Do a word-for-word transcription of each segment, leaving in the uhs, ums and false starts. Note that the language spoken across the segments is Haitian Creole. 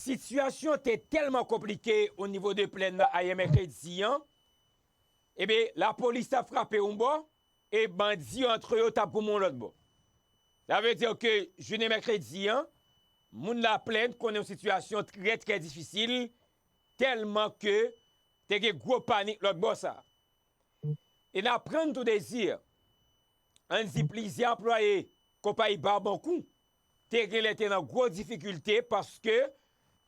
Sitiyasyon te tèlman konplike o nivo de Plèn nan ayè mèkredi an, ebyen, lapolis t ap frape yon bò, e bandi yo antre yo t ap goumen yon lòt bò. Sa vle di ke jounen mèkredi an, moun Laplèn konnen yon sitiyasyon trè, trè difisil, tèlman ke te gen gwo panik lòt bò sa. E n aprann tou Dezi, ann di plizyè anplwaye konpayi Barbancourt te genlè te nan gwo difikilte paske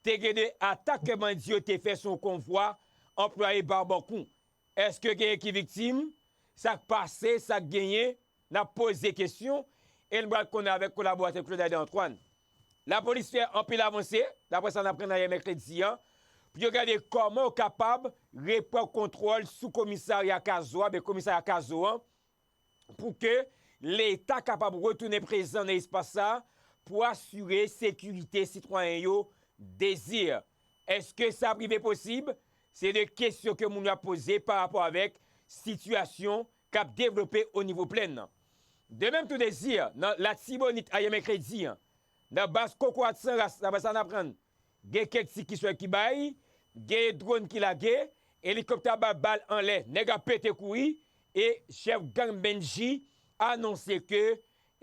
te gen de atak ke bandi yo te fè sou yon konvwa anplwaye Barbancourt. Èske genyen ki viktim? Sa k pase, sa k genyen? N ap poze kesyon e n pral konnen avèk kolaboratè Claude Aiden Antoine. Lapolis fè anpil avanse, daprè sa n aprann ayè mèkredi an, pou yo gade kòman yo kapab reprann kontwòl sou komisarya Kazo a, ben komisarya Kazo an, pou ke Leta kapab retounen prezan nan espas sa a pou asire sekirite sitwayen yo Dezi. Èske sa ap rive posib? Se de kesyon ke moun yo ap poze pa rapò avèk sitiyasyon k ap devlope o nivo Plèn nan. De menm tou Dezi, nan Latibonit ayè mèkredi an, nan baz Kokorat San Ras, daprè sa n aprann, gen kèk ti kiswè ki bay, gen dwòn ki lage, elikoptè ap bay bal anlè, nèg ap pete kouri, e chèf gang Bendji anonse ke,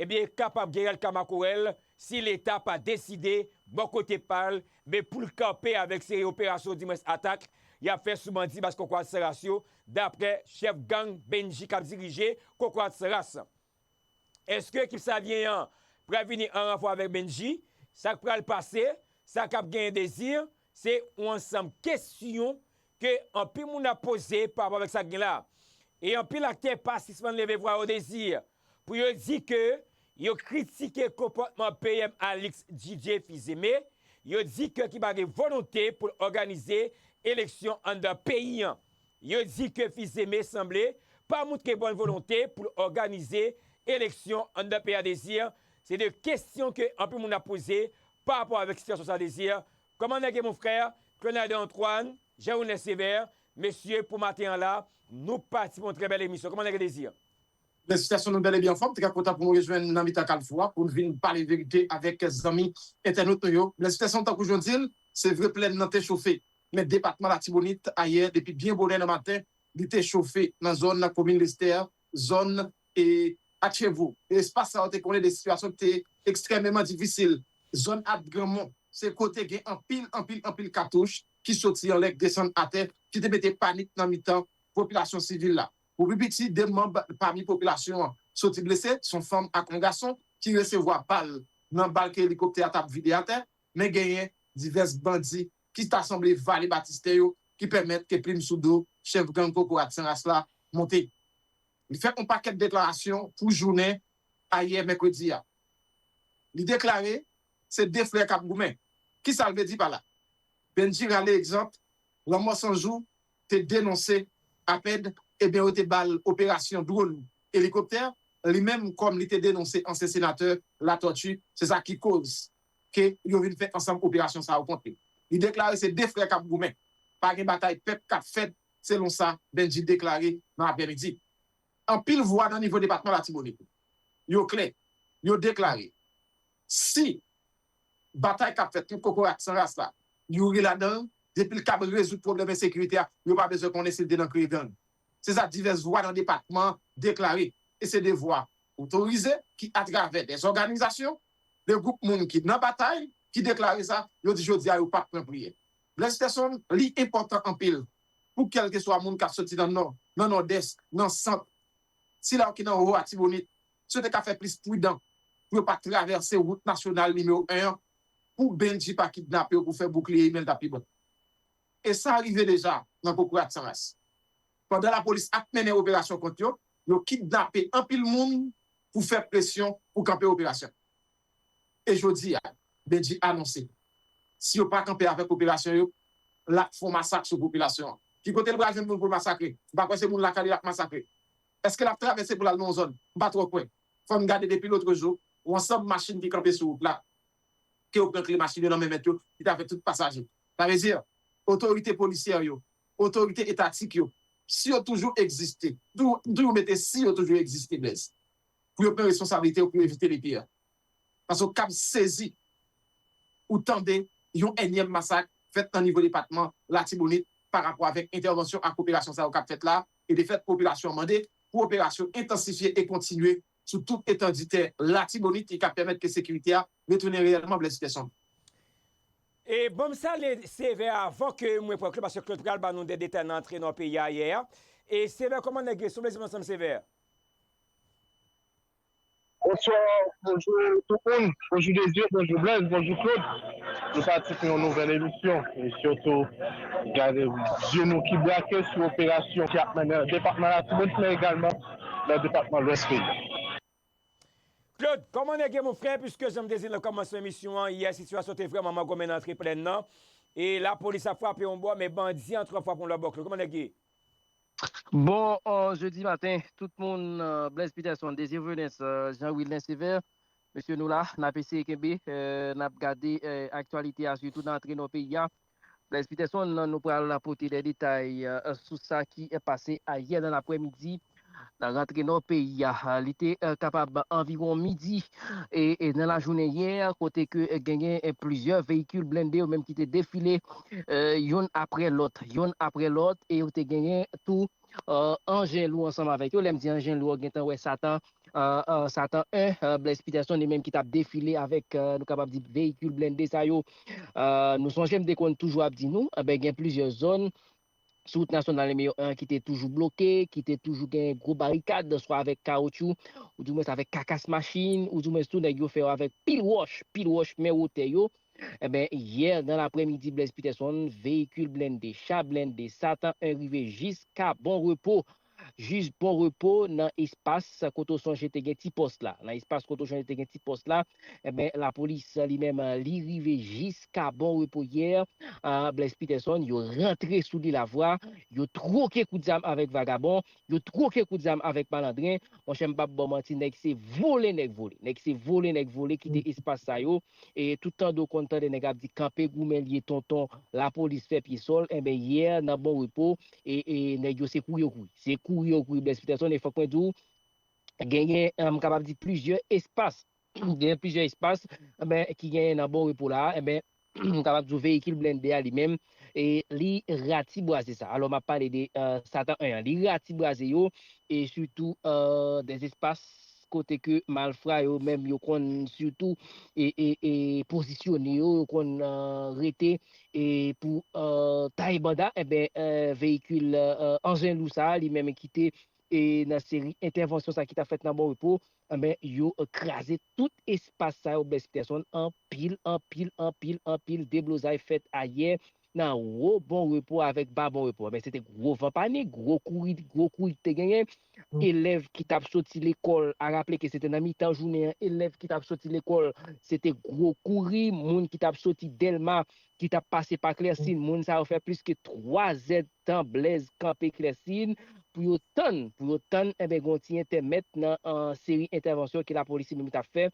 ebyen, kapab gen rèl ka makorèl si Leta pa deside bò kote pa l, men pou l kanpe avèk seri operasyon, dimwens atak, y ap fè sou bandi baz Kokorat San Ras yo, daprè chèf gang Bendji k ap dirije Kokorat San Ras. Èske ekip Savyen an pral vini an ranfò avèk Bendji? Sa k pral pase? Sa k ap genyen Dezi? Se yon ansanm kesyon ke anpil moun ap poze pa rapò avèk sa k gen la. E anpil aktè pa sispann leve vwa yo Dezi pou yo di ke yo kritike konpòtman P M Alix Didier Fils-Aimé, yo di ke ki pa gen volonte pou l òganize eleksyon anndan peyi an. Yo di ke Fils-Aimé sanble pa montre bòn volonte pou l òganize eleksyon anndan peyi a Dezi. Se de kesyon ke anpil moun ap poze pa rapò avèk sitiyasyon sa Dezi. Kòman nèg e mon frè, Claude Aiden Antoine, Jean Renel Sévère, mesye pou maten an la, nou pati pou yon trè bèl emisyon. Kòman nèg e Dezi? Blèsitasyon, nou bèl e byen anfòm. Trè kontan pou nou rejwenn nan mitan kalfou a pou n vin pale verite avèk zanmi entènot nou yo. Blèsitasyon, tankou jodi l, se vre Plèn nan te chofe. Men depatman Latibonit ayè depi byen bonè nan maten, li te chofe nan zòn nan komin Lestè, zòn e Atchevou. E espas sa yo te konnen de sitiyasyon ki te ekstrèmeman difisil. Zòn At Granmon, se kote gen anpil, anpil, anpil katouch ki soti anlè, k desann atè, ki te mete panik nan mitan popilasyon sivil la. Pou pi piti, de manm pami popilasyon an soti blese, se yon fanm ak yon gason ki resevwa bal nan bal ke elikoptè a t ap vide atè, men genyen divès bandi ki ta sanble vale batistè yo ki pèmèt ke plim sou do chèf gang Kokorat San Ras la monte. Li fè yon pakèt deklarasyon pou jounen ayè mèkredi a. Li deklare se de frè k ap goumen. Kisa l vle di pa la? Bendji rale egzanp Lanmò San Jou te denonse apèd, ebyen yo te ba l operasyon dwòn elikoptè, li menm kòm li te denonse ansyen senatè Latortue, se sa ki koz ke yo vin fè ansanm operasyon sa yo kont li. Li deklare se de frè k ap goumen. Pa gen batay pèp k ap fèt, selon sa Bendji deklare nan aprèmidi. Anpil vwa nan nivo depatman Latibonit yo klè, yo deklare si batay k ap fèt kont Kokorat San Ras la, Youri ladan l, depi l kab rezoud pwoblèm ensekirite a, yo pa bezwen konnen si l te nan kreye gang. Se sa divès vwa nan depatman an deklare. E se de vwa otorize ki atravè dè òganizasyon, de gwoup moun ki nan batay, ki deklare sa, yo di jodi a yo p ap pran priyè. Blèsitasyon, li enpòtan anpil pou kèlkeswa moun k ap soti nan Nò, nan Nòdès, nan Sant, sila yo ki nan Wo Atibonit, si yo te ka fè plis pridan pou yo pa travèse wout nasyonal nimewo en an, pou Bendji pa kidnape yo pou fè boukliye imen l ta pi bon. E sa rive deja nan Kokorat San Ras. Pandan lapolis ap mennen operasyon kont yo, yo kidnape anpil moun pou fè presyon pou kanpe operasyon. E jodi a, Bendji anonse, si yo pa kanpe avèk operasyon yo, l ap fè yon masak sou popilasyon an. Ki kote l pral jwenn moun pou l masakre? M pa kwè se moun lakay li l ap masakre. Èske l ap travèse pou l al nan yon zòn? M pa twò kwè. Fò n gade depi lotrejou, yon ansanm machin ki kanpe sou wout la, ke yo pran kle machin yo nan men mèt yo, ki ta fè tout pasaje. Sa vle di, otorite polisyè yo, otorite etatik yo, si yo toujou egziste, tou, m toujou mete si yo toujou egziste, Blaise, pou yo pran responsablite yo, pou yo evite lepè a. Paske w kab sezi, ou tande yon ènyèm masak fèt nan nivo depatman Latibonit pa rapò avèk entèvansyon ak operasyon sa yo k ap fèt la, e de fèt popilasyon an mande pou operasyon entansifye e kontinye sou tout etandi tè Latibonit e k ap pèmèt ke sekirite a retounen reyèlman, Blaise Peterson. E bon, m salye Sevè avan ke mwen pran Claude, paske Claude pral ban nou de detay nan antre nan peyi a yè a. E Sevè, kòman nèg ye? Se yon plezi pou mwen ansanm Sevè. Bonswa, bonjou tout moun. Bonjou Désiré, bonjou Blaise, bonjou Claude. Nou pati pou yon nouvèl emisyon. E sitou, gade zye nou ki brake sou operasyon ki ap mennen nan depatman Latibonit, men egalman nan depatman Lwès peyi a. Claude, kòman nèg ye, mon frè? Piske jan m te di nan kòmansman emisyon an, yè sitiyasyon te vrèman mangonmen nan antre plèn nan. E lapolis ap frape yon bò, men bandi an tou ap frape yon lòt bò. Claude, kòman nèg ye? Bon, euh, jedi maten, tout moun, euh, Blaise Peterson, Désiré Venens, euh, Jean Wilden Sévère, mesye nou la, n ap eseye kenbe, euh, n ap gade euh, aktyalite a, sitou nan antre nan peyi a. Blaise Peterson, nou pral pote de detay euh, sou sa ki pase ayè nan laprèmidi nan rantre nò peyi a. Li te euh, kapab anviwon midi e, e nan lajounen yè, kote ke euh, genyen euh, plizyè veyikil blende yo menm ki te defile euh, youn apre lòt, youn apre lòt, e yo te genyen tou euh, anjen lou ansanm avèk yo. Lè m di anjen lou, w gentan wè Satan, euh, euh, Satan en, euh, Blaise Peterson, li menm ki t ap defile avèk, euh, nou kapab di, veyikil blende sa yo. Euh, nou sonje m te konn toujou ap di nou, enben, gen plizyè zòn sou wout nasyonal nimewo en ki te toujou bloke, ki te toujou gen gwo barikad, swa avèk kawotchou, ou dimwens avèk kakas machin, ou dimwens tou nèg yo fè yo avèk pil wòch, pil wòch men wotè yo. Enben, yè nan laprèmidi, Blaise Peterson, veyikil blende, cha blende, Satan en rive jiska Bon Repo. Jis Bon Repo nan espas kote w sonje te gen ti pòs la. Nan espas kote w sonje te gen ti pòs la, enben, lapolis li menm li rive jiska Bon Repo yè. Ah, Blaise Peterson, yo rantre sou li lavwa, yo twoke kout zam avèk vagabon, yo twoke kout zam avèk malandren. Monchè, m p ap ba w manti, nèg se vole nèg vole. Nèg se vole nèg vole kite espas sa yo. E tout tande w konn tande nèg ap di kanpe goumen l ye tonton, lapolis fè pye sòl. Enben, yè nan Bon Repo, e, e nèg yo se kouri yo kouri. Se kouri yo kouri Blaise Peterson. E fòk mwen di w, genyen, m kapab di plizyè espas. Genyen plizyè espas enben, ki genyen nan Bon Repo la. Enben, m kapab di w veyikil blende a li menm, e li ratibwaze sa. Alò, m ap pale de euh, Satan en an. Li ratibwaze yo, e sitou euh, de espas kote ke malfra yo menm yo konn sitou e, e, e pozisyone yo, yo konn euh, rete e pou euh, taye banda, enben, euh, veyikil euh, anjen lou sa a, li menm ki te e nan seri entèvansyon sa ki t ap fèt nan Bon Repo, enben, yo kraze tout espas sa yo, Blaise Peterson, anpil, anpil, anpil, anpil deblozay fèt ayè nan wo Bon Repo avèk ba Bon Repo. Enben, se te gwo van panik, gwo kouri, gwo kouri ki te genyen. Elèv ki t ap soti lekòl, a raple ke se te nan mitan jounen an, elèv ki t ap soti lekòl, se te gwo kouri, moun ki t ap soti Dèlma, ki t ap pase pa Klèsin, moun sa yo fè plis ke twa zèdtan Blaise kanpe Klèsin pou yo tann, pou yo tann, enben, gen yon ti entèmèt nan euh, seri entèvansyon ke lapolis li menm t ap fè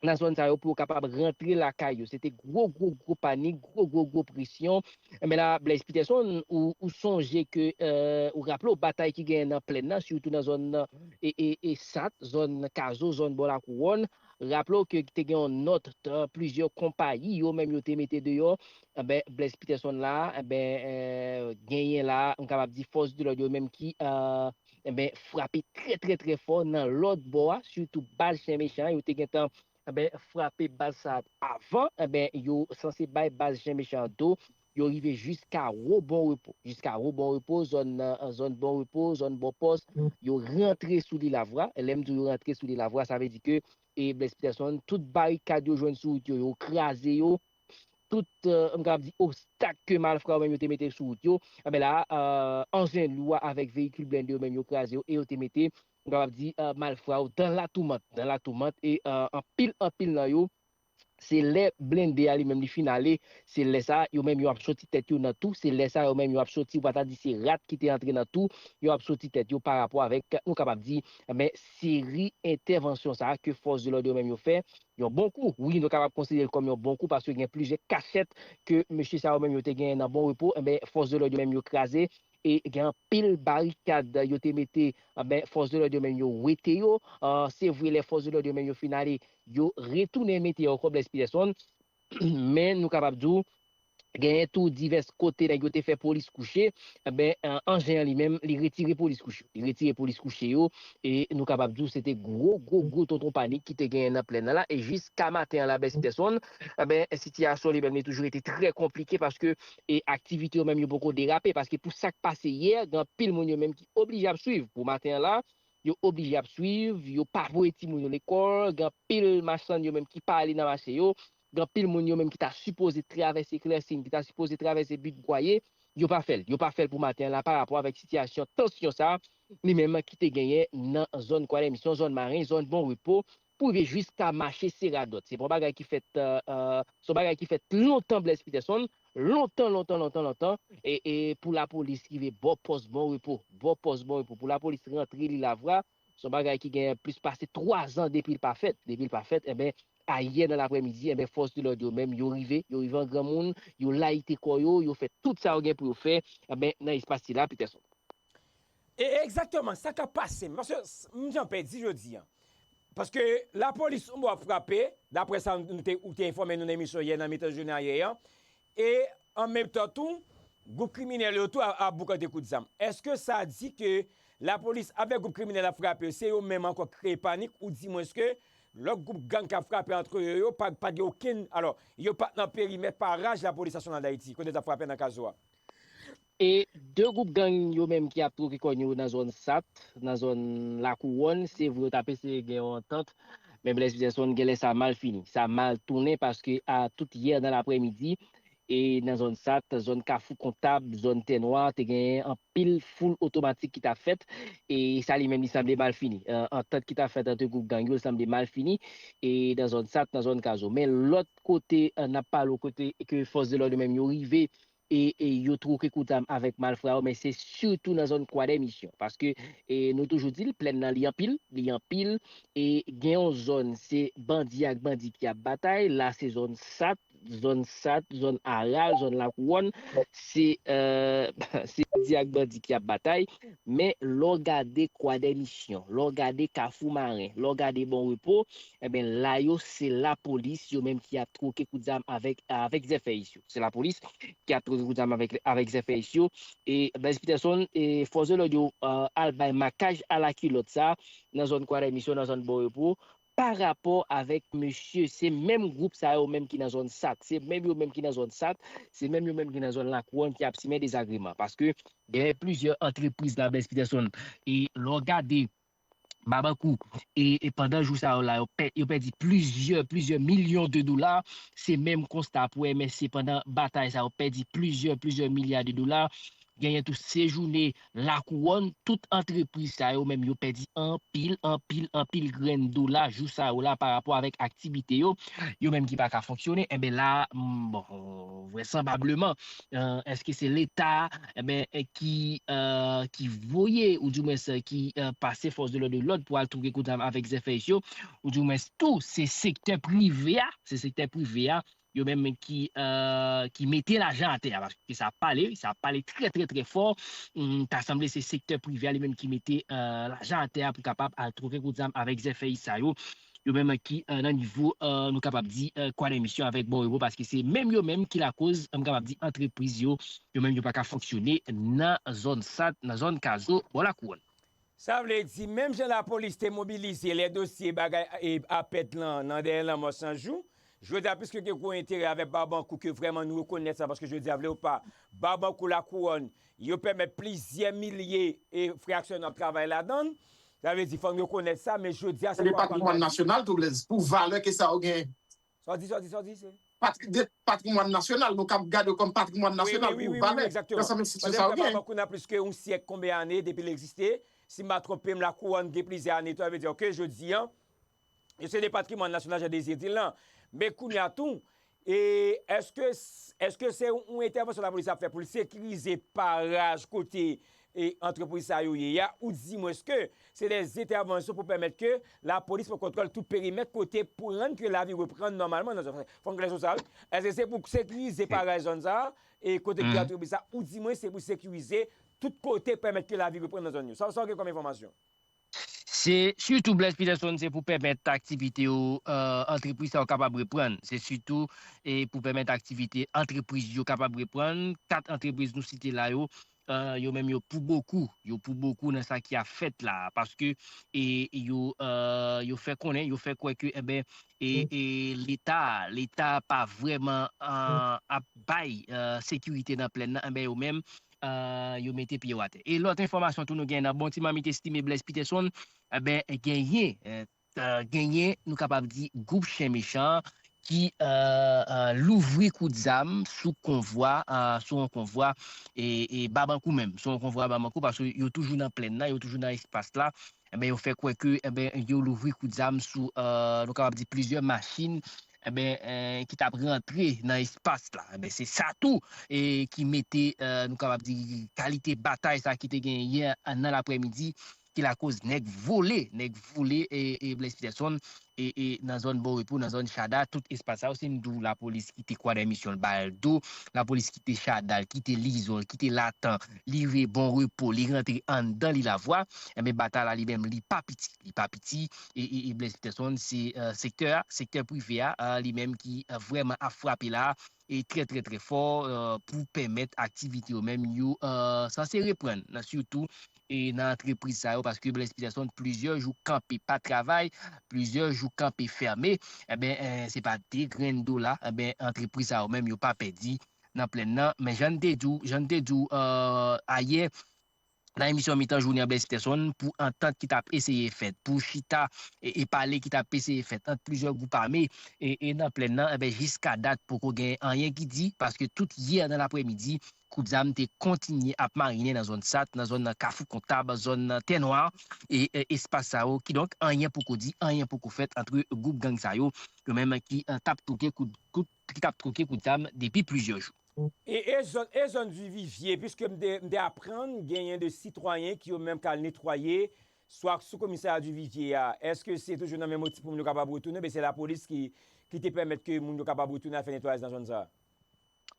nan zòn sa yo pou yo kapab rantre lakay yo. Se te gwo, gwo, gwo panik, gwo, gwo, gwo presyon. Enben la, Blaise Peterson, ou, ou sonje ke, euh, ou raple w batay ki genyen nan plèn nan, sitou nan zòn nan, e, e, e Sat, zòn Kazo, zòn bò Lakouwòn. Raple w ke te gen yon nòt plizyè konpayi yo menm yo te mete deyò. Enben, Blaise Peterson la, enben, euh, genyen la, m kapab di fòs de lòd yo menm ki, euh, enben, frape trè, trè, trè fò nan lòt bò a, sitou baz chen mechan yo te gentan enben, frape baz sa avan, enben, yo sanse bay baz chen mechan do, yo rive jiska wo Bon Repo. Jiska wo Bon Repo, zòn nan, zòn Bon Repo, zòn Bò Pòs, yo rantre sou li lavwa. Lè m di w yo rantre sou li lavwa, sa vle di ke e Blaise Peterson, tout barikad yo jwenn sou wout yo, yo kraze yo. Tout, euh, m kapab di, obstak ke malfra yo menm yo te mete sou wout yo, enben la, euh, anjen lou a avèk veyikil blende yo menm yo kraze yo e yo te mete, m kapab di, euh, malfra yo dan latoumant, dan latoumant e euh, anpil, anpil nan yo, se lè blende a li menm li fin ale, se lè sa yo menm yo ap soti tèt yo nan tou, se lè sa yo menm yo ap soti, ou pa ta di se rat ki te antre nan tou, yo ap soti tèt yo pa rapò avèk, nou kapab di, men seri entèvansyon sa a ke fòs de lòd yo menm yo fè, yon bon kou. Wi, nou kapab konsidere l kòm yon bon kou paske gen plizyè kachèt ke mesye sa yo menm yo te genyen nan Bon Repo, enben, fòs de lòd yo menm yo kraze e gen anpil barikad yo te mete, enben, fòs de lòd yo menm yo wete yo. Ah, se vre, lè fòs de lòd yo menm yo fin ale, yo retounen mete ankò Blaise Peterson. Men nou kapab di w, genyen tou divès kote nèg yo te fè polis kouche, enben, anjen an li menm, li retire polis kouche. Li retire polis kouche yo, e nou kapab di w se te gwo, gwo, gwo tonton panik ki te genyen nan plèn nan la, e jiska maten an la, Blès Peterson, enben, sitiyasyon li menm li toujou rete trè konplike paske e aktivite yo menm yo poko derape, paske pou sa k pase yè, gen anpil moun yo menm ki oblije ap swiv pou maten an la, yo oblije ap swiv, yo pa voye timoun yo lekòl, gen anpil machann yo menm ki pa ale nan mache yo, gen anpil moun yo menm ki ta sipoze travèse Klèsin, ki ta sipoze travèse Bit Bwaye, yo pa fè l. Yo pa fè l pou maten an la pa rapò avèk sitiyasyon tansyon sa a, li menm ki te genyen nan zòn Kwadèmisyon, zòn Maren, zòn Bon Repo, pou rive jiska mache Seradòt. Se pa yon bagay ki fèt, se yon bagay ki fèt lontan, Blès Peterson, lontan, lontan, lontan, lontan, e, e pou lapolis rive bò pòs Bon Repo, bò pòs Bon Repo, pou lapolis rantre Lilavwa, se yon bagay ki gen plis pase twa zan depi l pa fèt. Depi l pa fèt, enben, ayè nan laprèmidi, enben, fòs de lòd yo menm, yo rive, yo rive an granmoun, yo layite kò yo, yo fè tout sa yo gen pou yo fè, enben, nan espas sila, Peterson. E egzakteman, sa k ap pase m, paske m jan pèdi jodi a. Paske lapolis yon bò ap frape, daprè sa nou te, ou te enfòme nou nan emisyon yè, nan mitan jounen an yè a. E an menm tan tou, gwoup kriminèl yo tou ap boukante kout zam. Èske sa di ke lapolis avèk gwoup kriminèl ap frape yo, se yo menm ankò k kreye panik, oudimwenske lòt gwoup gang k ap frape antre yo, yo pa, pa gen okenn, alò, yo pa t nan perimèt paraj Lapolis Nasyonal d Ayiti, kote t ap frape nan Kazo a? E de gwoup gang yo menm ki ap twoke kòn yo nan zòn Sat, nan zòn Lakouwòn, se vre yo t ap eseye gen yon antant, men Blès Peterson, genlè sa mal fini. Sa mal tounen paske a tout yè nan laprèmidi, e nan zòn Sat, zòn Kafou Kontab, zòn Tè Nwa, te genyen anpil foul otomatik ki t ap fèt, e sa li menm li sanble mal fini. Antant ki t ap fèt ant gwoup gang yo, li sanble mal fini, e nan zòn Sat, nan zòn Kazo. Men lòt kote, n ap pale w kote ke fòs de lòd yo menm yo rive e, e yo twoke kout zam avèk malfra yo, men se sitou nan zòn Kwadèmisyon. Paske e, nou toujou di l, plèn nan li anpil, li anpil, e gen yon zòn se bandi ak bandi ki ap batay, la se zòn Sat, zòn Sat, zòn Aral, zòn Lakouwòn, se, se bandi ak bandi ki ap batay, men lè w gade Kwadèmisyon, lè w gade Kafou Maren, lè w gade Bon Repo, enben la yo se lapolis yo menm ki ap twoke kout zam avèk, avèk zèfèyis yo. Se lapolis ki ap twoke kout zam avèk, avèk zèfèyis yo. E Blaise Peterson, e fòs de lòd yo al bay makaj alakilòt sa nan zòn Kwadèmisyon, nan zòn Bon Repo, pa rapò avèk mesye, se menm gwoup sa yo menm ki nan zòn Sat, se menm yo menm ki nan zòn Sat, se menm yo menm ki nan zòn Lakouwòn ki ap simen dezagreman. Paske genyen plizyè antrepriz la, Blaise Peterson, e lè w gade Babankou, e, e pandan jou sa yo la, yo, pè, yo pèdi plizyè, plizyè milyon de dola. Se menm konsta pou M S C pandan batay sa yo pèdi plizyè, plizyè milya de dola. Genyen tou Sejoune, Lakouwòn, tout antrepriz sa yo menm yo pèdi anpil, anpil, anpil grenn dola jou sa yo la pa rapò avèk aktivite yo, yo menm ki pa ka fonksyone. Enben la, bon, vrèsanbableman, èske se Leta, enben, ki, ki voye, oudimwens ki pase fòs de lòd, de lòd pou al twoke kout zam avèk zèfèyis yo, oudimwens tou, se sektè prive a, se sektè prive a, yo menm ki, ki mete lajan atè a, paske sa ap pale, sa ap pale trè, trè, trè fò. Ta sanble se sektè prive a li menm ki mete lajan atè a pou kapab al twoke kout zam avèk zèfèyis sa yo. Yo menm ki nan nivo, nou kapab di, Kwadèmisyon avèk Bon Repo, paske se menm yo menm ki lakoz, m kapab di, antrepriz yo, yo menm yo pa ka fonksyone nan zòn Sat, nan zòn Kazo, bò Lakouwòn. Sa vle di, menm jan lapolis te mobilize lè dosye bagay e apèt lan nan dèyè lanmò Sanjou, jodi a, piske gen gwo enterè avèk Babankou, ke vrèman nou rekonèt sa, paske jodi a, vle ou pa, Babankou, Lakouwòn, yo pèmèt plizyè milye e frè aksyonè ap travay ladan l. Sa vle di, fò n rekonèt sa, men jodi a, se pa patrimwàn nasyonal tou, Blaise, pou valè ke sa yo genyen. Sa w di, sa w di, sa w di, se. Patrimwàn nasyonal, nou kab gade yo kòm patrimwàn nasyonal pou valè lansanm enstitisyon sa yo genyen. Babankou nan plis ke yon syèk, konbyen ane depi l egziste? Si m pa twonpe m, Lakouwòn gen plizyè ane tou, sa vle di, oke, jodi a, yo se de patrimwàn nasyonal, jan Désir di l lan. Men kounye a tou, e èske, èske se yon entèvansyon lapolis ap fè pou l sekirize paraj kote e antrepriz sa yo ye a, oudimwens ke se de entèvansyon pou pèmèt ke lapolis pran kontwòl tout perimèt kote pou rann ke lavi reprann nòmalman nan zòn sa. Fò n klè sou sa, wi. Èske se pou sekirize paraj zòn sa a, e kote ki antrepriz sa, oudimwens se pou sekirize tout kote, pèmèt ke lavi reprann nan zòn yo? Sa, sa w gen kòm enfòmasyon? Se sitou, Blaise Peterson, se pou pèmèt aktivite yo, euh, antrepriz sa yo kapab reprann. Se sitou e pou pèmèt aktivite antrepriz yo kapab reprann. Kat antrepriz nou site la yo, euh, yo menm yo pou bokou, yo pou bokou nan sa ki ap fèt la, paske e yo, euh, yo fè konnen, yo fè kwè ke, enben, e, e Leta, Leta pa vrèman, euh, ap bay, euh, sekirite nan plèn nan, enben, yo menm, euh, yo mete pye yo atè. E lòt enfòmasyon tou nou gen nan bon ti mamit estime Blaise Peterson, enben, genyen, euh, euh, genyen, nou kapab di, gwoup chen mechan ki, euh, euh, louvri kout zam sou konvwa, euh, sou yon konvwa, e, e Babankou menm, sou yon konvwa Babankou, paske yo toujou nan plèn nan, yo toujou nan espas la, enben, yo fè kwè ke, enben, yo louvri kout zam sou, euh, nou kapab di, plizyè machin, enben, euh, ki t ap rantre nan espas la. Enben, se sa tou, e ki mete, euh, nou kapab di, kalite batay sa ki te gen yè nan laprèmidi, ki lakoz nèg vole, nèg vole, e, e Blaise Peterson, e, e nan zòn Bon Repo, nan zòn Chada, tout espas sa yo, se m di w lapolis kite Kwadèmisyon l ba l do, lapolis kite Chada l, kite Lizò l, kite Latan, li rive Bon Repo, li rantre anndan Lilavwa, enben batay la li menm li pa piti, li pa piti, e, e, e Blaise Peterson se, euh, sektè a, sektè prive a, euh, li menm ki, euh, vrèman ap frape la, e trè, trè, trè fò, euh, pou pèmèt aktivite yo menm yo, euh, sanse reprann, nan sitou, e nan antrepriz sa yo, paske Blaise Peterson, plizyè jou kanpe pa travay, plizyè jou kanpe fèmen, enben, eh, se pa de grenn dola, enben, antrepriz sa yo menm yo pa pèdi nan plèn nan. Men jan n te di w, jan n te di w, euh, ayè, nan emisyon mitan jounen an, Blaise Peterson, pou antant ki t ap eseye fèt, pou chita e, e pale ki t ap eseye fèt ant plizyè gwoup ame e, e nan plèn nan, enben, jiska dat poko gen anyen ki di, paske tout yè nan laprèmidi, kout zam te kontinye ap marinen nan zòn Sat, nan zòn nan Kafou Kontab, zòn nan Tè Nwa, e, e espas sa yo. Kidonk, anyen poko di, anyen poko fèt ant gwoup gang sa yo, yo menm ki, eh, t ap twoke kout, kout, ki t ap twoke kout zam depi plizyè jou. E, e zòn, e zòn Divivye, piske m te, m te aprann genyen de sitwayen ki yo menm k al netwaye, swa sou komisarya Divivye a, èske se toujou nan menm optik pou moun yo kapab retounen, oubyen se lapolis ki, ki te pèmèt ke moun yo kapab retounen al fè netwayaj nan zòn sa a?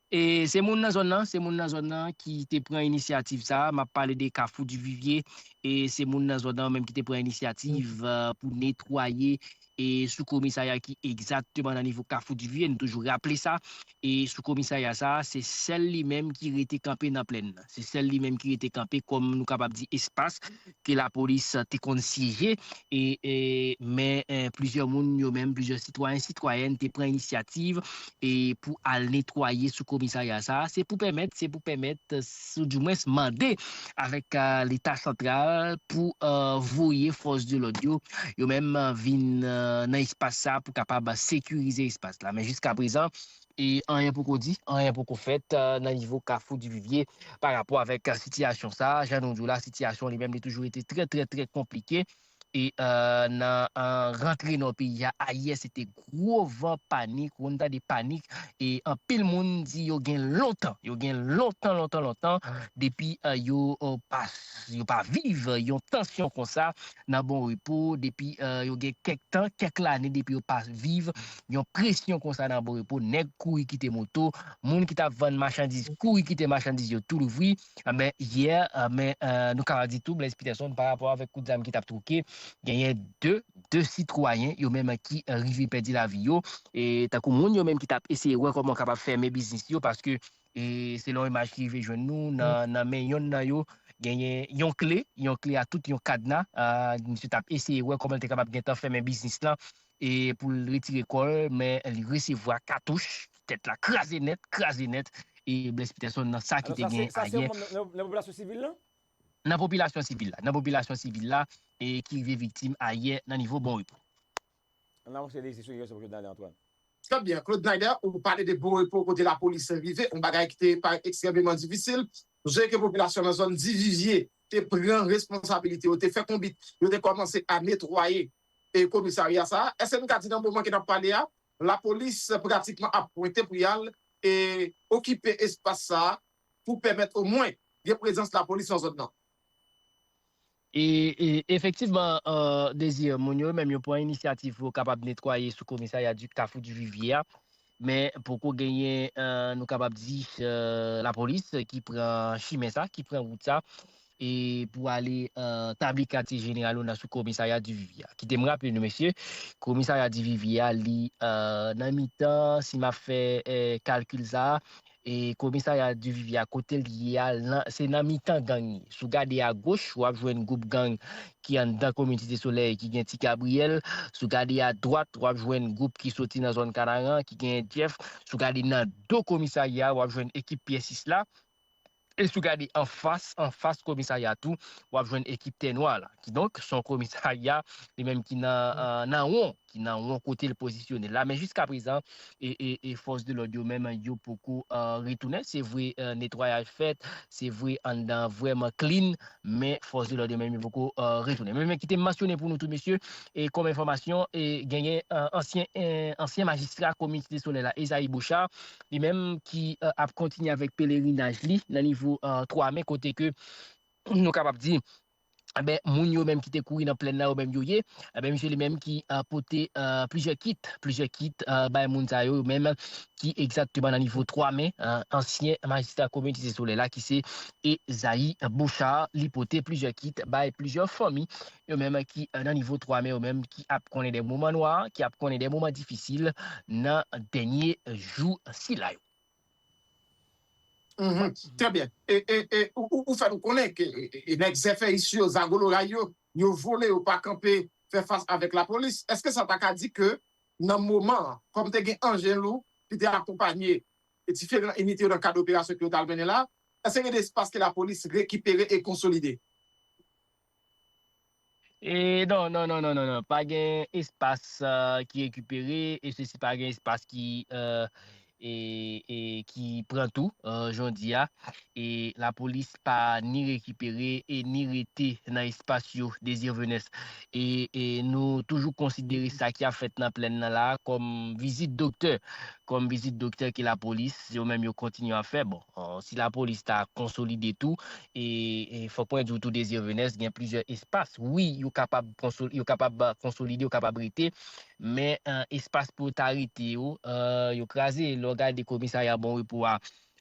E se moun nan zòn nan, se moun nan zòn nan ki te pran inisyativ sa a. M ap pale de Kafou Divivye, e se moun nan zòn nan menm ki te pran inisyativ, euh, pou netwaye e sou komisarya ki egzakteman nan nivo Kafou Divivye, nou toujou raple sa, e sou komisarya sa a, se sèl li menm ki rete kanpe nan plèn nan. Se sèl li menm ki rete kanpe kòm nou kapab di espas ke lapolis te konn syeje, e, e, men, eh, plizyè moun yo menm, plizyè sitwayen, sitwayèn te pran inisyativ e pou al netwaye sou komisarya sa a. Se pou pèmèt, se pou pèmèt, eh, sou, di mwens mande avèk, eh, Leta santral pou, eh, voye fòs de lòd yo, yo menm, eh, vin, eh, nan espas sa a pou kapab sekirize espas la. Men jiska prezan, e anyen poko di, anyen poko fèt, eh, nan nivo Kafou Divivye pa rapò avèk, eh, sitiyasyon sa a. Jan nou di w la, sitiyasyon li menm li toujou rete trè, trè, trè konplike. E, eh, nan, eh, rantre nò peyi a, ayè, se te gwo van panik. Ou konn tande panik. E anpil moun di yo gen lontan, yo gen lontan, lontan, lontan, depi, eh, yo, eh, pa, yo pa viv yon tansyon konsa nan Bon Repo, depi, eh, yo gen kèk tan, kèk lane, depi yo pa viv yon presyon konsa nan Bon Repo. Nèg kouri kite moto, moun ki t ap vann machandiz kouri kite machandiz yo tou louvri. Enben, yè, enben, eh, nou kapab di tou, Blaise Peterson, pa rapò avèk kout zam ki t ap twoke, genyen de, de sitwayen, yo menm ki, eh, rive pèdi lavi yo. E tankou moun yo menm ki t ap eseye wè kòman yo kapab fèmen biznis yo, paske, e selon imaj ki rive jwenn nou, nan, nan men yonn nan yo, genyen yon kle, yon kle a tout yon kadna, eh, misye t ap eseye wè kòman l te kapab gentan fèmen biznis lan, e pou l retire kò l, men li resevwa katouch, tèt la kraze nèt, kraze nèt, e Blaise Peterson nan sa ki te gen ayè. Nan, nan, nan popilasyon sivil la? Nan popilasyon sivil la, nan popilasyon sivil la, e ki rive viktim ayè nan nivo Bon Repo. Ann avanse, Désir, sou Joseph Claude Nalin Antoine. Trè byen, Claude Nalin, ou pale de Bon Repo kote lapolis rive, yon bagay ki te parèt ekstrèmeman difisil. Nou sonje ke popilasyon nan zòn Divivye te pran responsabilite yo, te fè konbit, yo te kòmanse a netwaye e komisarya sa a. Èske n ka di nan moman ke n ap pale a, lapolis pratikman ap pwente pou y al e okipe espas sa a pou pèmèt omwen gen prezans lapolis nan zòn nan? E, e efektivman, eh, Désir, moun yo menm yo pran inisyativ pou yo kapab netwaye sou komisarya di Kafou Divivye a, men poko genyen, eh, nou kapab di, eh, lapolis ki pran chimen sa, ki pran wout sa. e pou ale, eh, tabli katye jeneral ou nan sou komisarya Divivye a. Kite m raple nou, mesye, komisarya Divivye a, li, eh, nan mitan, si m ap fè, eh, kalkil sa a, e komisarya Divivye a, kote l ye a, lan- se nan mitan gang li. Si w gade agoch, w ap jwenn gwoup gang ki anndan komin Site Solèy, ki gen Ti Gabriyèl. Si w gade adwat, w ap jwenn gwoup ki soti nan zòn Kanaran, ki gen Jeff. Si w gade nan do komisarya, w ap jwenn ekip pyè sis la. E si w gade anfas, anfas komisarya tou, w ap jwenn ekip Tè Nwa la. Kidonk, se yon komisarya, li menm ki nan, eh, nan won, ki nan won kote l pozisyone la. Men jiska prezan, e, e, e fòs de lòd yo menm, yo poko, eh, retounen. Se vre, eh, netwayaj fèt, se vre anndan vrèman clean, men fòs de lòd yo menm, yo poko, eh, retounen. Men, men kite m mansyone pou nou tou, mesye, e kòm enfòmasyon, e genyen, eh, ansyen, eh, ansyen majistra komin Site Solèy la, Ezayi Bouchard, li menm ki, eh, ap kontinye avèk pelerinaj li nan nivo, eh, twa men, kote ke nou kapab di, enben, moun yo menm ki te kouri nan plèn nan, yo menm yo ye, enben, misye li menm ki, eh, pote, eh, plizyè kit, plizyè kit, eh, bay moun sa yo, yo menm ki egzakteman nan nivo twa men, eh, ansyen majistra komin Site Solèy la, ki se Ezayi Bouchard, li pote plizyè kit bay plizyè fanmi, yo menm ki, eh, nan nivo twa men, yo menm ki ap konnen de moman nwa, ki ap konnen de moman difisil nan dènye jou sila yo. Mhm. Trè byen. E, e, e ou, ou, ou fè nou konnen ke e, e, e nèg zèfèyis yo, zago loray yo, yo vole, yo pa kanpe fè fas avèk lapolis. Èske sa ta ka di ke nan moman an, kòm te gen Angelou ki te akonpanye e diferan inite yo nan kad operasyon ke yo t al mennen la, èske gen de espas ke lapolis rekipere e konsolide? E non, non, non, non, non, non. Pa gen espas, eh, ki rekipere, e sesi pa gen espas ki, eh, e, e ki pran tou, eh, jodi a. E lapolis pa ni rekipere e ni rete nan espas yo, Désir Venus. E, e nou toujou konsidere sa ki ap fèt nan plèn nan la kòm vizit doktè, kòm vizit doktè ke lapolis, yo menm yo kontinye ap fè. Bon, eh, si lapolis ta konsolide tou, e, e fòk mwen di w tou, Désir Venus, gen plizyè espas. Wi, yo kapab konsol-, yo kapab, eh, konsolide, yo kapab rete, men, eh, espas pou yo ta rete yo, eh, yo kraze. Lè w gade komisarya Bon Repo a,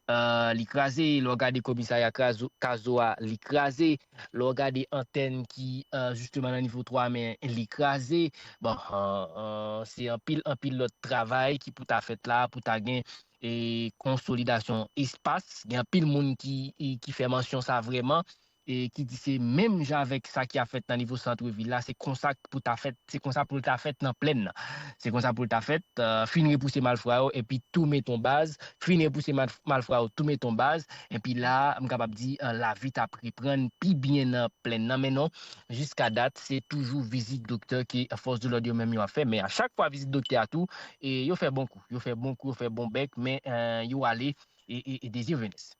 eh, li kraze. Lè w gade komisarya Krazo-, Kazo a, li kraze. Lè w gade antèn ki, eh, jisteman nan nivo twa men, li kraze. Bon, eh, eh, se anpil, anpil lòt travay ki pou ta fèt la, pou ta gen e konsolidasyon espas. Gen anpil moun ki, e, ki fè mansyon sa vrèman, e ki di se menm jan avèk sa ki ap fèt nan nivo santrevil la, se konsa k pou ta fèt, se konsa pou l ta fèt nan plèn nan. Se konsa pou l ta fèt, eh, fin repouse malfra yo, epi tou met on baz, fin repouse mal-, malfra yo, tou met on baz, epi la, m kapab di, eh, lavi t ap reprann pi byen nan plèn nan, men non, jiska dat, se toujou vizit doktè ke fòs de lòd yo menm yo ap fè, men a chak fwa vizit doktè a tou, e yo fè bon kou, yo fè bon kou, yo fè bon bèk, men, eh, yo ale e, e, e Désir Venus.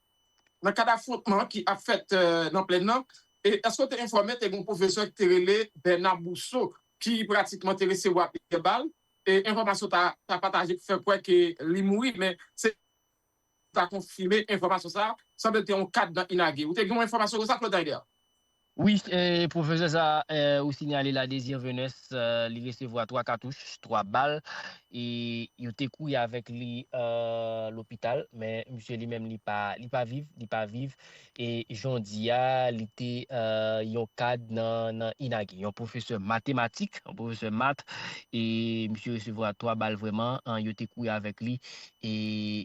Nan kad afwontman ki ap fèt, eh, nan plèn nan, e èske w te enfòme te gen yon pwofesè ki te rele Bernard Bousseau ki pratikman te resevwa plizyè bal? E enfòmasyon ta, ta pataje pou fè kwè ke li mouri, men se ta konfime enfòmasyon sa a, sanble l te yon kad nan Inage. Ou te gen yon enfòmasyon konsa, Claude Naider? Wi, eh, pwofesè sa, eh, ou sinyale la, Désir Venus, eh, li resevwa twa katouch, twa bal, e yo te kouri avèk li, eh, lopital, men misye li menm li pa, li pa viv, li pa viv, e jodi a, li te, eh, yon kad nan, nan Inage, yon pwofesè matematik, yon pwofesè mat, e misye resevwa twa bal vrèman, eh, yo te kouri avèk li, e,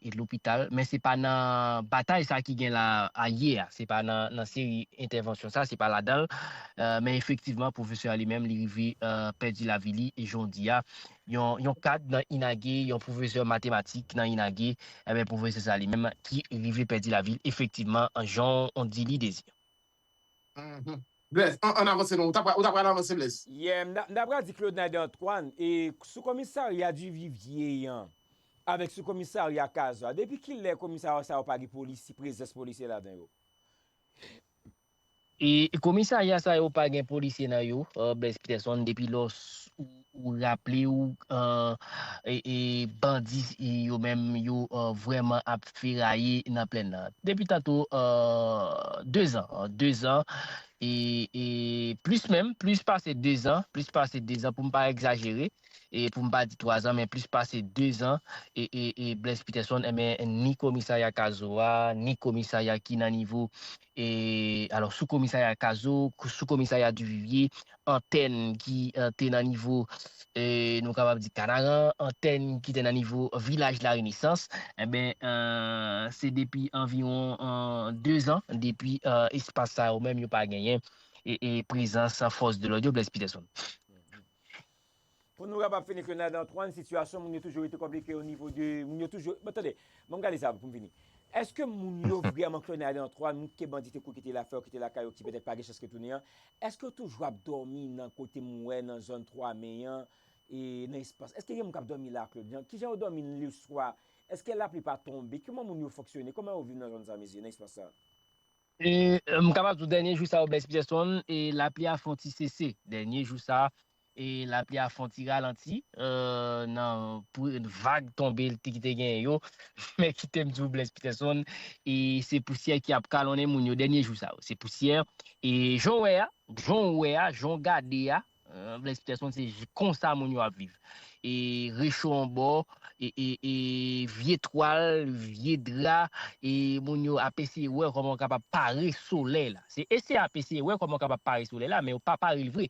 e lopital. Men se pa nan batay sa ki gen la a ye a, se pa nan, nan seri entèvansyon sa, se pa ladan l. Eh, men efektivman, pwofesè a li menm, li rive, eh, pèdi lavi li, e jodi a, yon, yon kad nan Inage, yon pwofesè matematik nan Inage, enben, pwofesè sa li menm ki rive pèdi lavi l, efektivman, jan w di li, Désir. Mhm. Blaise, an, ann avanse non. Ou ta pra-, ou ta pral avanse, Blaise. Yeah, m ta, m ta pral di Claude Naider Antoine, e sou komisarya Divivye an, avèk sou komisarya Kazo a, depi kilè komisarya sa yo pa gen polis, prezans polisye ladan yo? E komisarya sa yo pa gen polisye nan yo, eh, Blaise Peterson, depi lòs ou, ou raple w, eh, e, e bandi, e yo menm, yo, eh, vrèman ap feraye nan plèn nan. Depi tanto, eh, dezan, eh, dezan, e, e plis menm, plis pase dezan, plis pase dezan, pou m pa egzajere, e pou m pa di twazan, men plis pase dezan, e, e, e Blaise Peterson, enben, ni komisarya Kazo a, ni komisarya ki nan nivo, e, alò, sou komisarya Kazo, sou komisarya Duvivier, antèn ki, e, te nan nivo, e, nou kapab di Kanaran, antèn ki te nan nivo Vilaj Larenesans, enben, e, se depi anviwon, e, dezan, depi, e, espas sa yo menm yo pa genyen, e, e prezans fòs de lòd yo, Blaise Peterson. Pou nou kapab fini, Cleonard Antoine, sitiyasyon moun yo toujou rete konplike o nivo de, moun yo toujou, bon, tande, ban m gade sa pou m fini. Èske moun yo vrèman, Cleonard Antoine, moun ke bandi te kou kite la, fè yo kite lakay yo, ki petèt pa gen chans retounen an, èske yo toujou ap dòmi nan kote m wè nan zòn twa men an, e nan espas? Èske gen moun k ap dòmi la, Claude? Jan, kijan yo dòmi leswa? Èske lapli pa tonbe? Kòman moun yo fonksyone? Kòman yo viv nan zòn sa, mesye, nan espas sa? E, e, m kapab di w dènye jou sa yo, Blaise Peterson, e lapli a fè yon ti sese. Dènye jou sa, e lapli a fè yon ti ralanti, e, nan pou, vag tonbe ki te genyen yo. Men kite m di w, Blaise Peterson, e se pousyè ki ap kalonnen moun yo dènye jou sa yo. Se pousyè, e jan w wè a, jan w wè a, jan w gade a, e, Blaise Peterson, se j- konsa moun yo ap viv. E recho yon bò, e, e, e vye twal, vye dra, e moun yo ap eseye wè kòman yo kapab pare solèy la. Se eseye ap eseye wè kòman yo kapab pare solèy la, men yo pa pare l vre.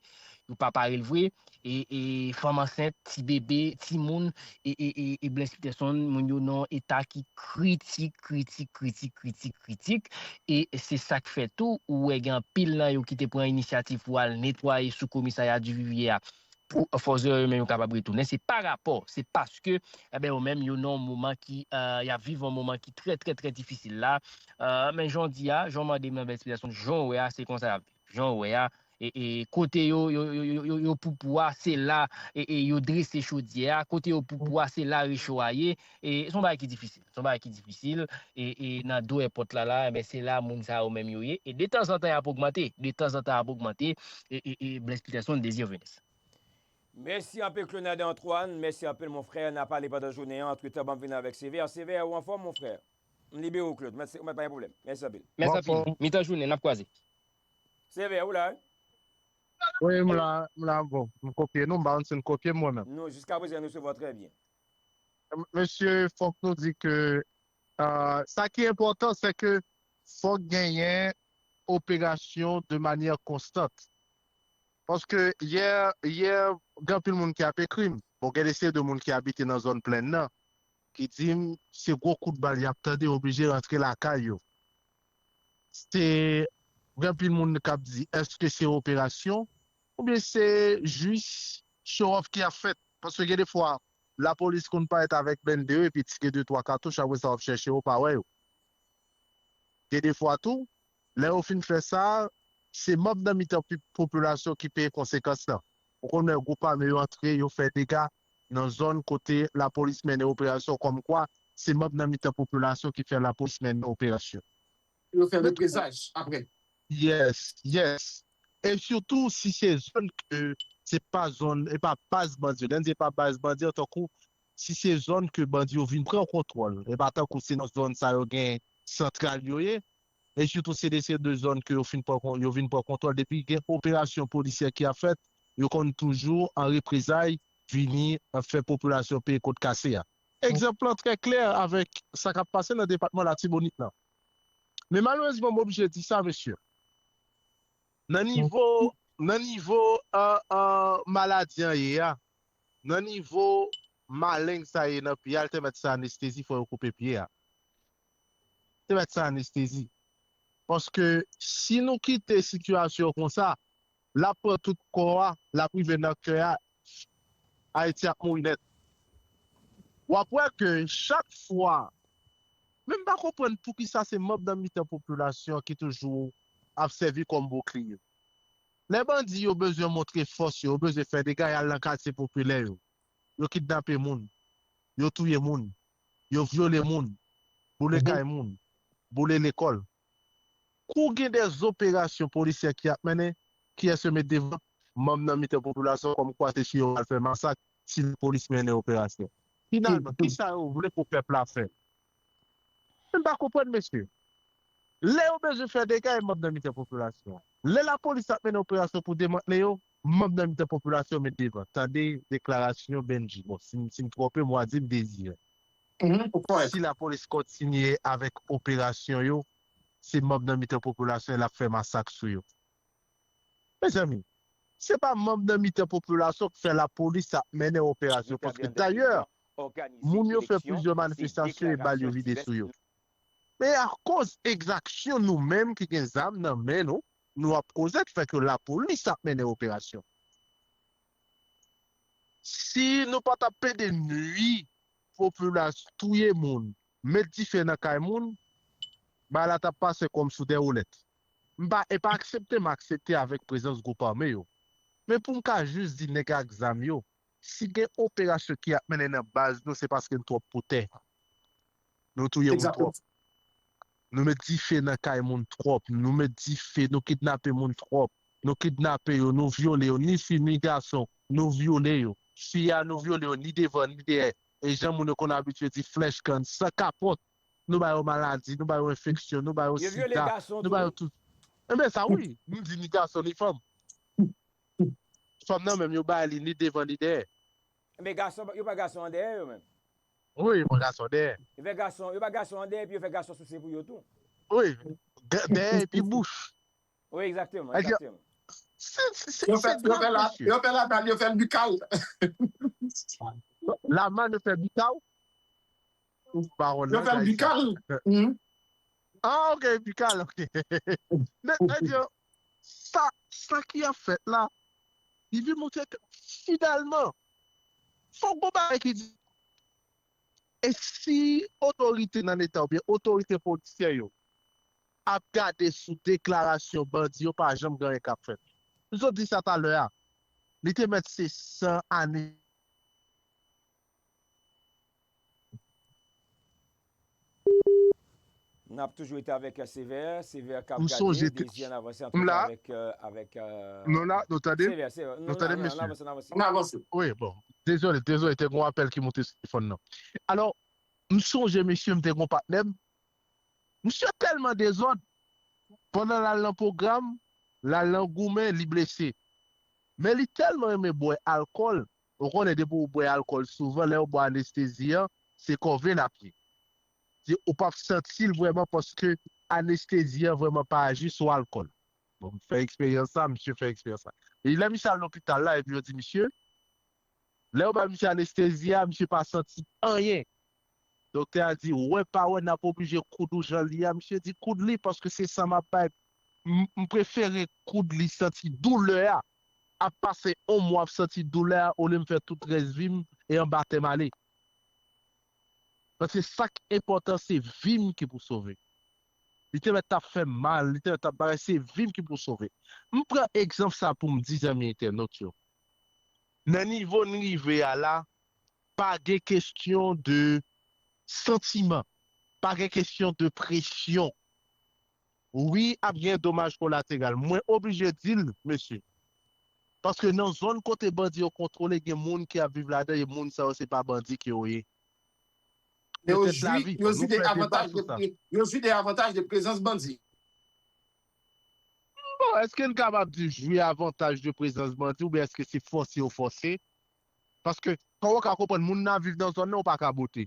Yo pa pare l vre. E, e fanm ansent, ti bebe, timoun, e, e, e, e Blaise Peterson, moun yo nan yon eta ki kritik, kritik, kritik, kritik, kritik. E se sa k fè tou, ou wè gen anpil nan yo ki te pran inisyativ pou al netwaye sou komisarya Duvivier a, pou fòs de lòd yo menm yo kapab retounen. Se pa rapò, se paske, enben, yo menm, yo nan yon moman ki, e, y ap viv yon moman ki trè, trè, trè difisil la. E, men jan w di a, jan w mande m nan bèl espresyon, jan w wè a, se konsa y ap viv. Jan w wè a, e, e kote yo, yo, yo, yo, yo, yo poupou a, se la, e, e yo drese chodyè a, kote yo poupou a, se la recho a ye, e se yon bagay ki difisil. Se yon bagay ki difisil, e, e nan do èpòt la, la, enben, se la moun sa yo menm yo ye, e detanzantan y ap ogmante, detanzantan y ap ogmante, e, e, e Blaise Peterson, Désir Venus. Mèsi anpil, Cleonard Antoine. Mèsi anpil, mon frè. N a pale pandan jounen an. Antretan, ban m vin avèk Sever. Sever, ou anfòm, mon frè? M libere w, Claude. Mèsi, ou mèt pa gen pwoblèm. Mèsi anpil. Mèsi anpil. Mitan jounen, n ap kwaze. Sever, ou la, wi? Wi, m la, m la, bon. M kopye nou, m pa konn si n kopye m mwen menm. Nou, jiska prezan, nou resevwa w trè byen. M- Mesye, fòk nou di ke euh, sa ki enpòtan, se ke fòk genyen operasyon de manyè konstant. Paske yè, yè, gen anpil moun ki ap ekri m. Bon, gen de seri de moun ki abite nan zòn plèn nan, ki di m se gwo kout bal y ap tande, yo oblije rantre lakay yo. Se, gen anpil moun k ap di, èske se operasyon? Oubyen se jis show off ki ap fèt? Paske gen de fwa, lapolis konn parèt avèk blende yo epi tire de twa katouch, apre sa w ap chèche yo, w pa wè yo. Gen de fwa tou, lè yo fin fè sa, se manm nan mitan pi- popilasyon ki peye konsekans lan. Ou konn wè gwoup ame yo antre, yo fè dega nan zòn kote lapolis mennen operasyon, kòmkwa se manm nan mitan popilasyon ki fè lapolis mennen operasyon. Yo fè reprezaj apre. Yes, yes. E sitou si se zòn ke se pa zòn, e pa baz bandi yo. Lè n di e pa baz bandi yo, tankou si se zòn ke bandi yo vin pran kontwòl, e pa tankou se nan zòn sa yo gen santral yo ye. E sitou se de se de zòn ke yo fin pran kon- yo vin pran kontwòl. Depi gen operasyon polisyè ki ap fèt, yo konn toujou an reprezay vini ap fè popilasyon peye kot kase a. Egzanp lan trè klè avèk sa k ap pase nan depatman Latibonit lan. Men malerezman, m oblije di sa, mesye. Nan nivo, nan nivo euh, euh, maladi an ye a, nan nivo maleng sa ye nan pye a, l te mèt sa anestezi, fò yo koupe pye a. Te mèt sa anestezi. Paske si nou kite sitiyasyon konsa, l ap pran tout kò a, l ap rive nan kè a, Ayiti ap mouri nèt. W ap wè ke chak fwa, men m pa konprann poukisa se manm nan mitan popilasyon ki toujou ap sèvi kòm boukliye. Lè bandi yo bezwen montre fòs yo, yo bezwen fè dega, y al nan katye popilè yo. Yo kidnape moun, yo touye moun, yo vyole moun, boule kay moun, boule lekòl. Kou gen de zoperasyon polisyè ki ap mennen, kiyès yo met devan? Manm nan mitan popilasyon kòmkwa se sou yo al fè masak si lapolis mennen operasyon. Finalman, kisa yo vle pou pèp la fè? M pa konprann, mesye. Lè yo bezwen fè dega, e manm nan mitan popilasyon an. Lè lapolis ap mennen operasyon pou demantle yo, manm nan mitan popilasyon met devan. Tande deklarasyon Bendji. Bon, si, si m twonpe, m a di m Dezire. Si lapolis kontinye avèk operasyon yo, se manm nan mitan popilasyon l ap fè masak sou yo. Mezanmi, se pa manm nan mitan popilasyon k fè lapolis ap mennen operasyon. Paske dayè, moun yo fè plizyè manifestasyon e bal yo vide sou yo. Men akoz egzaksyon nou menm ki gen zam nan men nou, nou ap koze ki fè ke lapolis ap mennen operasyon. Si nou pa t ap pede nwi popilasyon, touye moun, met dife nan kay moun, bagay la t ap pase kòm sou de woulèt. M pa, e pa aksepte m aksepte avèk prezans gwoup ame yo. Men pou m ka jis di nèg ak zam yo, si gen operasyon ki ap mennen nan baz nou, se paske n twòp pou tè. Nou touye moun twòp. Nou met dife nan kay moun twòp. Nou met dife, nou kidnape moun twòp. Nou kidnape yo, nou vyole yo, ni fi, ni gason, nou vyole yo. Fi a, nou vyole yo, ni devan, ni dèyè. E jan moun yo konn abitye di, flèch kann, san kapòt. Nou ba yo maladi, nou ba yo enfeksyon, nou ba yo sida, nou ba yo tout. Enben sa wi, m di ni gason, ni fanm. Fanm nan menm, yo ba li ni devan, ni dèyè. Men gason, yo pa gason an dèyè yo menm. Wi, yo pa gason dèyè. Yo fè gason, yo pa gason an dèyè, epi yo fè gason souse pou yo tou. Wi, dèyè epi bouch. Wi, egzakteman, egzakteman. Se, se, se, yo fè, yo fè la, yo fè la mal, yo fè l bikal. La mal, yo fè bikal. Ou pawòl la, yo fè l bikal. Ah, ok, bikal, ok. Men, sa, sa ki ap fèt la, li vin montre ke finalman, fòk gon bagay ki di. E si otorite nan Leta oubyen otorite polisyè yo ap gade sou deklarasyon bandi yo, pa janm gen anyen k ap fèt. M sot di sa talè a. Li te mèt se san ane. N ap toujou rete avèk Sevè. Sevè k ap gade, Dezi an avanse antre avèk, avèk Sevè. Sevè, Sevè. Nou tande, mesye. N avanse, n avanse. N avanse. Wi, bon. Dezole, dezole, te gon apèl ki monte sou telefòn nan. Alò, m sonje, mesye, m te gon patnè m. Misye tèlman dezòd, pandan l al nan pwogram, l al nan goumen, li blese. Men li tèlman renmen bwè alkòl, ou konnen depi w bwè alkòl souvan, lè w bwè anestezi an, se kòve l ap ye. Di, ou p ap santi l vrèman paske anestezi an vrèman pa aji sou alkòl. Bon, m fè eksperyans sa, misye fè eksperyans sa. E lè misye al lopital la, epi yo di, misye, lè yo ba misye anestezi a, misye pa santi anyen. Doktè a di, wè pa wè, n ap oblije koud ou jan l ye a. Misye di, koud li, paske se san m ap bay. M, m prefere koud li, santi doulè a, ap pase yon mwa ap santi doulè a, olye m fè tout rès vi m e anba tè m ale. Paske sa k enpòtan, se vi m ki pou sove. Li te mèt t ap fè m mal, li te mèt t ap bagay, se vi m ki pou sove. M pran egzanp sa pou m di zanmi entènot yo. Nan nivo n rive a la, pa gen kesyon de santiman, pa gen kesyon de presyon. Wi, ap gen domaj kolateral. Mwen oblije di l, mesye. Paske nan zòn kote bandi yo kontwole, gen moun ki ap viv ladan, e moun sa yo se pa bandi ke yo ye. Men yo jwi, yo jwi de avantaj de, yo jwi de avantaj de prezans bandi. Bon, èske n kapab di jwi avantaj de prezans bandi oubyen èske se fòse yo fòse? Paske, kòman w ka konprann moun nan ap viv nan zòn nan, ou pa ka bote.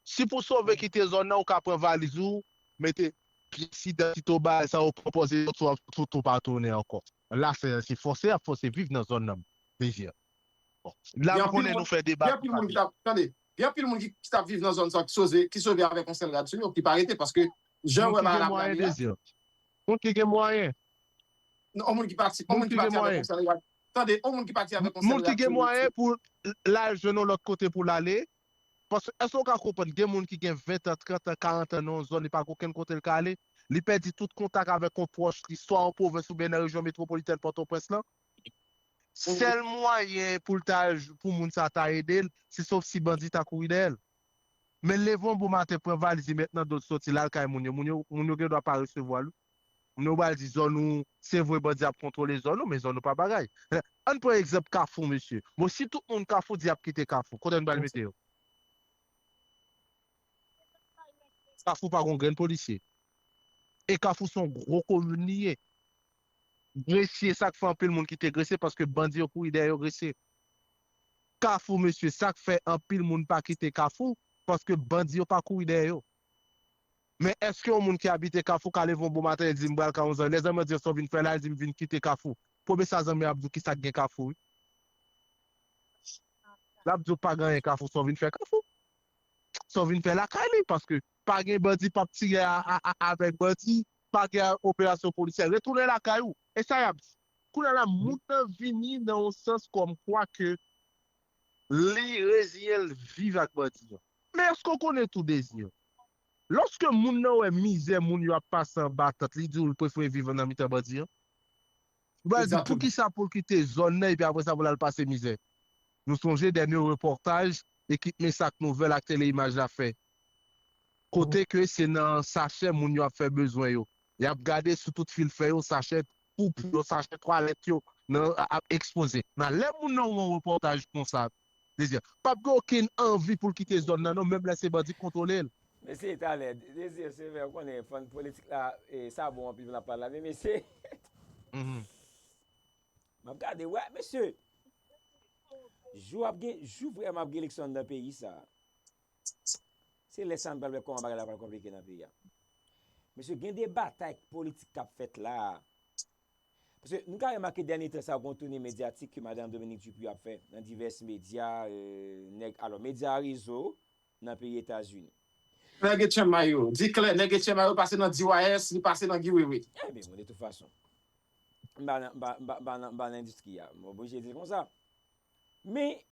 Si pou sove kite zòn nan, ou ka pran valiz ou, mete pyès idantite w, bagay sa yo, pran pòz e sot, sot, sot, ou pa tounen ankò. La, se, se fòse y ap fòse viv nan zòn nan, Dezi. Bon, la, m konnen nou fè deba sou papye. Tande, gen anpil moun ki, ki t ap viv nan zòn sa, ki sove, ki sove avèk yon sèl rad sou yo, ki pa rete, paske jan w wè bagay la ap rale a. Moun ki gen mwayen. Non, yon moun ki pati, yon moun ki pati avèk yon sèl rad. Tande, yon moun ki pati avèk yon sèl rad sou yo. Moun ki gen mwayen pou l al jwenn yon lòt kote pou l ale. Paske, èske w ka konprann, gen moun ki gen ven tan, trant an, karant an nan yon zòn, li pa gen okenn kote l ka ale? Li pèdi tout kontak avèk yon pwòch li, swa an pwovens oubyen nan rejyon metwopolitèn Pòtoprens lan. Sèl mwayen pou l ta, pou moun sa ta ede l, se sof si bandi ta kouri dèyè l. Men leve yon bon maten, pran valiz li, met nan do l, soti, l al kay moun yo. Moun yo, moun yo gen dwa pa resevwa l. Moun yo pral di zòn ou, se vre bandi ap kontwole zòn ou, men zòn ou pa bagay. Ann pran egzanp Kafou, mesye. Bon, si tout moun Kafou di y ap kite Kafou, kote n pral mete yo? Kafou pa gon grenn polisye. E Kafou se yon gwo komin li ye. Gresye, sa k fè anpil moun kite Gresye, paske bandi yo kouri dèyè yo Gresye. Kafou, mesye, sa k fè anpil moun pa kite Kafou, paske bandi yo pa kouri dèyè yo. Men èske yon moun ki abite Kafou ka leve yon bon maten, li di, "M pral ka yon zanmi, lè zanmi an di, sa w vin fè la?" Li di, "M vin kite Kafou." Premye sa zanmi an ap di w, "Ki sa k gen Kafou, wi?" L ap di w, "Pa gen anyen Kafou, sa w vin fè Kafou? Sa w vin fè lakay li?" Paske pa gen bandi p ap tire a, a, a, avèk bandi, pa gen operasyon polisyè. Retounen lakay ou. E sa y ap di. Kounye a la, moun nan vini nan yon sans kòmkwa ke li reziyen l viv ak bandi an. Men èske w konnen tou, Dezi, lòske moun nan wè mizè moun yo ap pase anba tant, li di w li prefere viv nan mitan bandi an? Ou pral di, poukisa pou l kite zòn nan epi apre sa pou l al pase mizè? Nou sonje dènye repòtaj ekip Mesak Nouvèl ak Tele Imaj la fè. Kote ke se nan sachè moun yo ap fè bezwen yo. Y ap gade sou tout fil fè yo, sachè poupou yo, sachè twalèt yo, nan, ap ekspoze. Nan lè moun nan wè yon repòtaj konsa, Dezi, p ap gen okenn anvi pou l kite zòn nan, non, menm lè se bandi k kontwole l. Mesye, talè, Dezi, se vre, ou konnen, fann politik la, e, sa bon anpil pou n ap pale la, men mesye, m ap gade, wè, mesye, jou ap gen, jou vrèman ap gen eleksyon anndan peyi sa. Se lè sa n pral wè kòman bagay la pral konplike nan peyi a. Mesye, gen de batay politik k ap fèt la. Paske nou ka remake dènye tan sa, gon tounen medyatik ke madanm Dominique Dupuy ap fè nan divès medya, e, nèg, alò, medya rezo nan peyi Etazini. Nèg Etienne Mayo, di klè, nèg Etienne Mayo pase nan D Y S, li pase nan Guy Wewe. Ebyen, bon, de tout fason, m pa nan, m pa, m pa, m pa nan, m pa nan endistri a. M oblije di l konsa. Men,